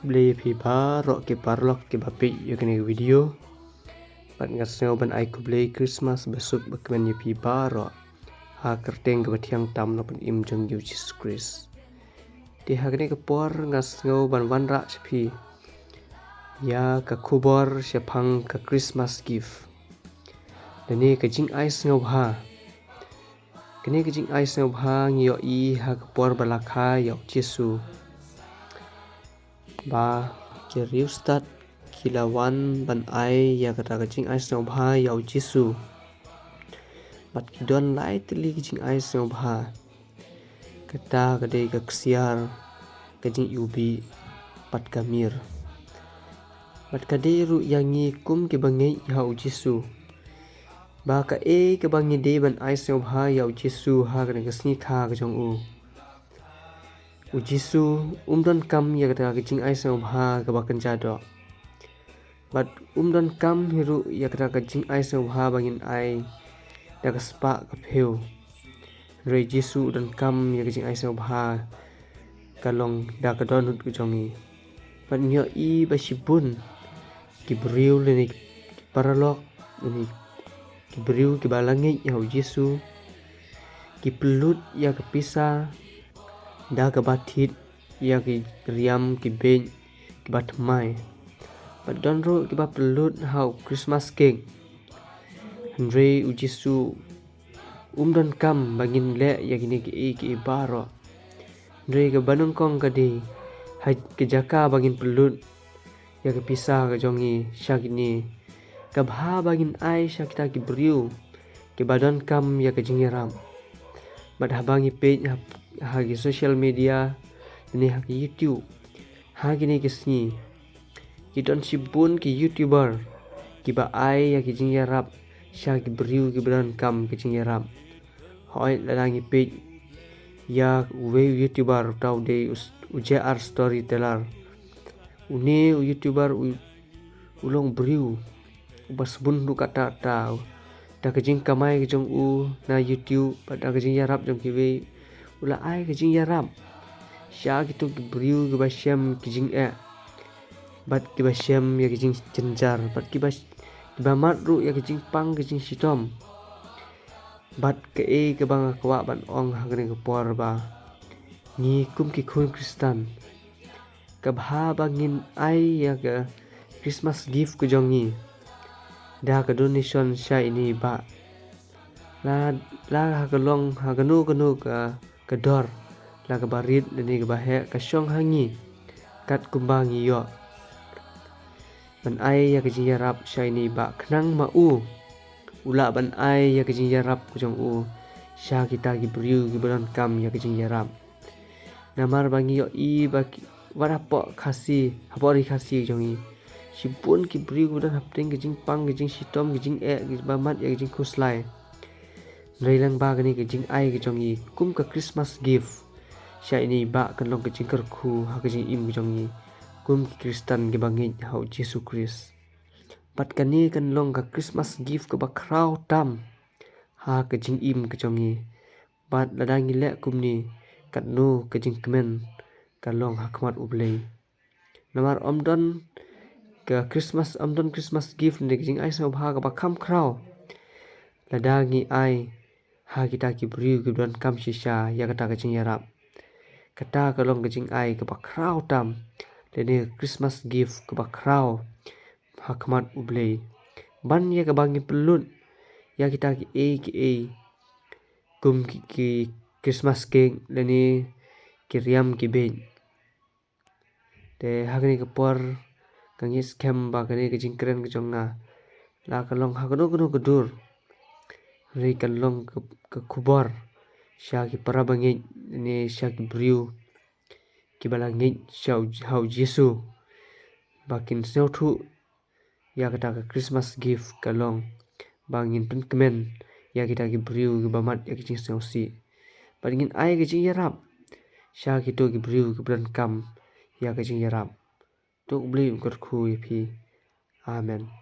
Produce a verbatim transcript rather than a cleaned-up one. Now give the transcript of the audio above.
Khublei ïa phi baroh ki paralok kiba peit ïa kane ka video. Bad nga sngew ban ai khublei Christmas basuk bakmen ïa phi baroh ha ka kyrteng kaba thiang tam na ka bynta jong U Jisu Khrist. Te ha kane ka por nga sngew ban wanrah sha phi ïa ka khubor shaphang ka Christmas gift. Lane ka jingai sngewbha. Kane ka jingai sngewbha ngi ïohi ha ka por ba la kha ïa U Jisu. Ba ki riewstad ki la wan ban ai ïa kata ka jingai sngewbha ïa U Jisu. Bad ki don lai tylli ka jingai sngewbha. Kata ka dei ka ksiar, ka jingiwbih, bad ka mir. Bad ka dei ruh ïa ngi kum kiba ngeit ha U Jisu. Ba kaei kaba ngi dei ban ai sngewbha ïa U Jisu ha kane ka sngi kha ka jong u. U Jisu um donkam ïa kata ka jingai sngewbha kaba kynja doh. Bad um donkam hi ruh ïa kata ka jingai sngewbha ba ngin ai da ka spah ka phew. Hynrei Jisu u donkam ïa ka jingai sngewbha ka long da ka dohnud ka jong ngi. Bad ngi ïohi ba shibun ki briew lane ki paralok lane ki briew kiba la ngeit ha U Jisu ki pynlut ïa ka pisa da kaba thied ïa ki riam ki beit kiba thymmai. Bad don ruh kiba pynlut ha u Christmas cake. Hynrei U Jisu um donkam ba ngin leh ïa kine kiei kiei baroh. Hynrei kaba nyngkong ka dei ha ka jaka ba ngin pynlut ïa ka pisa ka jong ngi sha kine, ka bha ba ngin ai sha kita ki briew kiba donkam ïa ka jingïarap. Bad haba ngi peit ha, ha ki social media ne ha ki YouTube ha kine ki sngi ki don shibun ki YouTuber kiba ai ïa ki jingïarap sha ki briew kiba donkam ka jingïarap. Hooid, lada ngi peit ïa uwei u YouTuber, uta u dei u s-, u J R Storyteller. Une u YouTuber u, u long briew uba sbun ruh katta katta da ka jingkamai ka jong u na YouTube bad da ka jingïarap jong kiwei. U la ai ka jingïarap sha kito ki briew kiba shem ki jingeh bad kiba shem ïa ki jingjynjar bad kiba, kiba mad ruh ïa ki jingpang ki jingshitom. Bad kaei kaba nga kwah ban ong ha kane ka por ba ngi kum ki khun Khristan, ka bha ba ngin ai ïa ka Christmas gift ka jong ngi da ka donation sha ine i bah. La, la ha ka long ha kano kano ka, ka dor, la kaba rit lane kaba heh, ka shong ha ngi kat kumba ngi ïoh ban ai ïa ka jingïarap sha ine i bah khnang ma u u lah ban ai ïa ka jingïarap ka jong u sha kita ki briew kiba donkam ïa ka jingïarap. Namar ba ngi ïohi ba ki, wat hapoh Khasi, hapoh ri Khasi jong ngi, shibun ki briew kiba don hapdeng ka jingpang, ka jingshitom, ka jingeh, kiba mad ïa ka jingkhuslai. Hynrei lyngba kane ka jingai ka jong ngi kum ka Christmas gift sha ine i bah, kan long ka jingkyrkhu ha ka jingim ka jong ngi kum ki Khristan kiba ngeit ha U Jisu Khrist. Bad kane kan long ka Christmas gift kaba khraw tam ha ka jingim ka jong ngi. Bad lada ngi leh kumne, katno ka jingkmen ka long ha khmat U Blei. Namar ym don ka Christmas, ym don Christmas gift ne ka jingai sngewbha kaba kham khraw lada ngi ai ha kita ki briew kiba donkam shisha ïa kata ka jingïarap. Kata ka long ka jingai kaba khraw tam lane ka Christmas gift kaba khraw ha khmat U Blei. Ban ïa kaba ngi pynlut ïa kita kiei kiei kum ki, ki Christmas cake lane ki riam ki beit. Te ha kane ka por ka ngi skhem ba kane ka jingkren ka jong nga, la ka long ha kano kano ka dur, hynrei kan long ka, ka khubor sha ki para bangeit ne sha ki briew kiba la ngeit sha U, ha U Jisu, ba kin sngewthuh ïa kata ka Christmas gift ka long ba ngin pynkmen ïa kita ki briew kiba mad ïa ki jingsngewsih. Bad ngin ai ka jingïarap sha kito ki briew kiba donkam ïa ka jingïarap. To U Blei un kyrkhu ïa phi. Amen.